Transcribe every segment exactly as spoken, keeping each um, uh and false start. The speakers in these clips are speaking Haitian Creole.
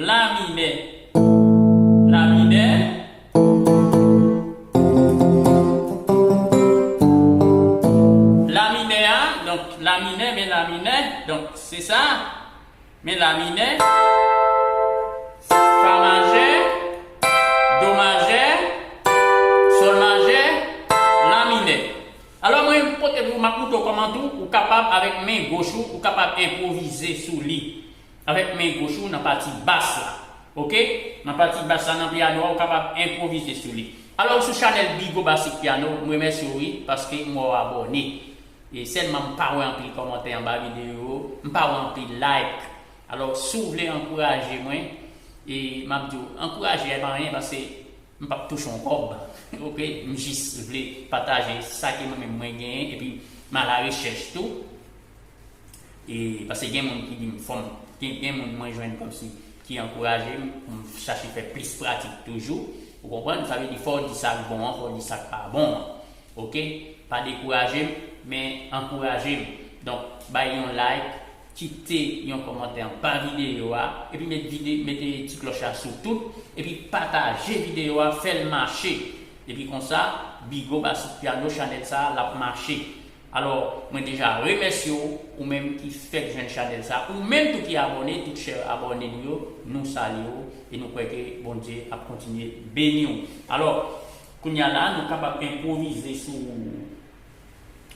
La minè. La minè. La minè a, donk la minè, men la minè, donk se sa. Men la minè, fa majè, do majè, sòl majè, la minè. Alò mwen pote pou m ap montre w kòman tou ou kapab avèk men goch ou, ou kapab enpwovize sou li. Avèk men goch ou nan pati bas la. Oke? Nan pati bas la nan pyano a, ou kapab enpwovize sou li. Alò sou chanèl Bigo Basic Piano, m remèsye w wi, paske m wè w abòne. E sèlman m pa wè anpil kòmantè anba videyo yo, m pa wè anpil like. Alò, si w vle ankouraje mwen, e m ap di w, ankouraje a pa anyen paske m p ap touche yon kòb. Oke, m jis vle pataje sa ke mwen menm mwen genyen, epi m a la rechèch tou. E paske gen moun ki di m fò m, gen, gen moun mwen jwenn kòmsi ki ankouraje m pou m chache fè plis pratik toujou. Ou konprann? Sa vle di fò w di sa k bon an, fò w di sa k pa bon an. Oke? Pa dekouraje m, men ankouraje m. Donk, bay yon like, kite yon kòmantè anba videyo a, epi met vide, mete ti klòch la sou tout, epi pataje videyo a, fè l mache. Epi konsa, Bigo Basic Piano, chanèl sa a, l ap mache. Alò, mwen deja remèsye w, ou menm ki fèk jwenn chanèl sa, ou menm tou ki abòne, tout chè abòne nou yo, nou salye w, e nou kwè ke Bondye ap kontinye beni w. Alò, kounye a la, nou kapab enpwovize sou,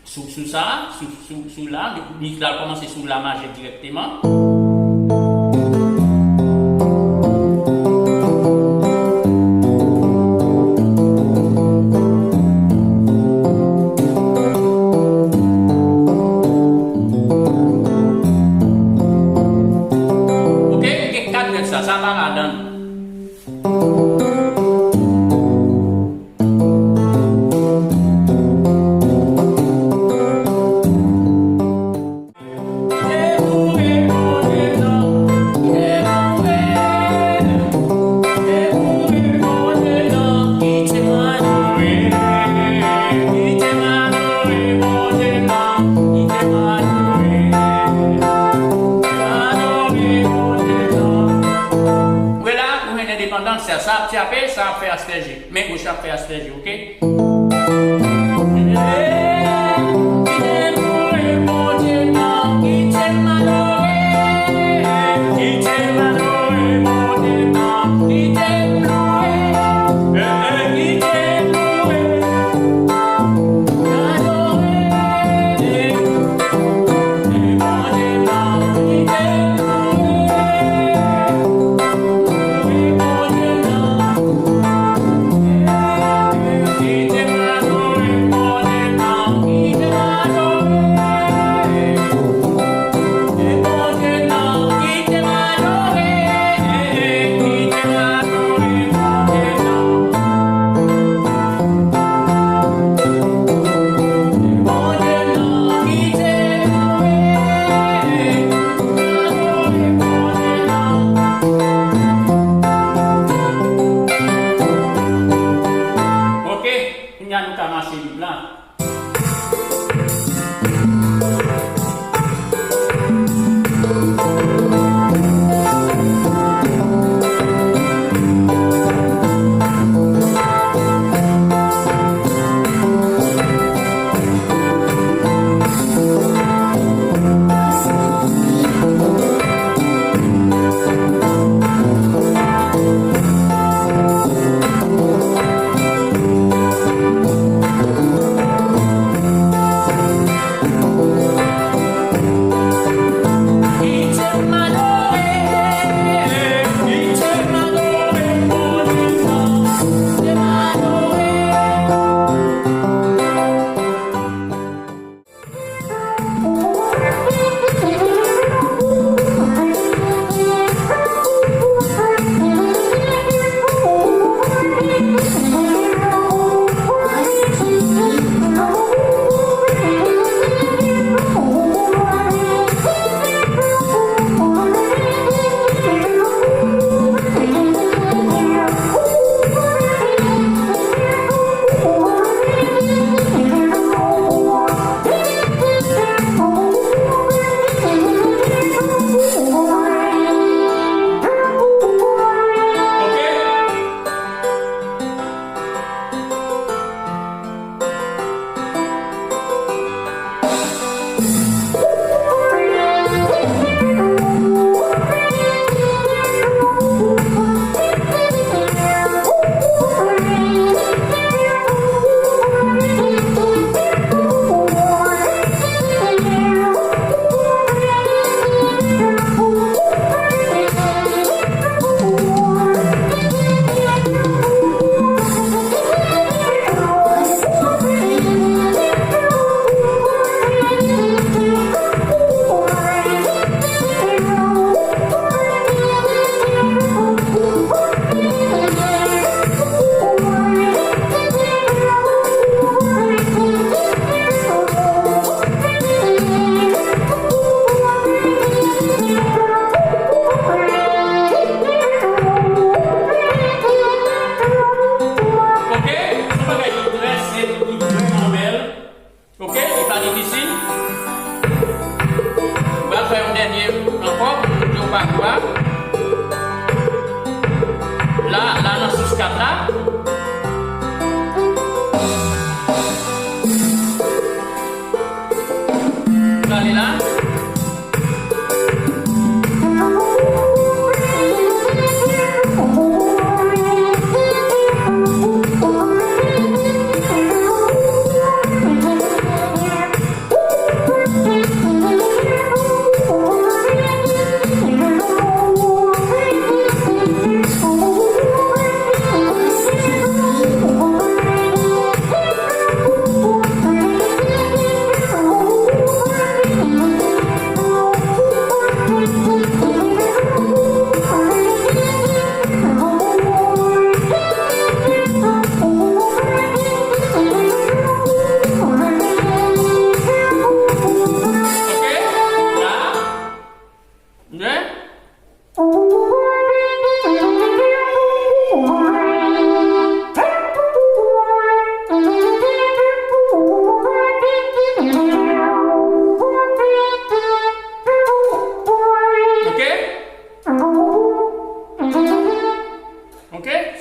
sou, sou sa, sou, sou, sou la, mizik la kòmanse sou la majè dirèkteman. Oke, m gen kat nòt sa, sa pa ladan l. Wè la, ou jwenn endepandans, sa, sa ap tyape, sa ap fè asperje. Men goch ap fè asperje, oke?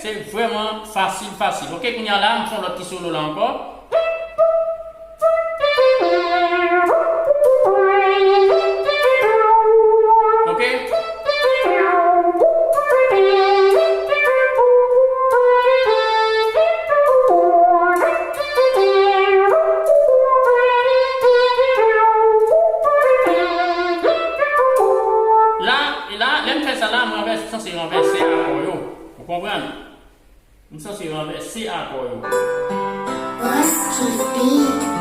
Se vrèman fasil, fasil. Ok, kounye a la, m fè yon lòt ti solo la ankò. Ok. La, e la, lè m fè sa la, m ranvèse, m sanse ranvèse akò yo. Ou konprann? M sanse ranvèse akò yo. Boss T V.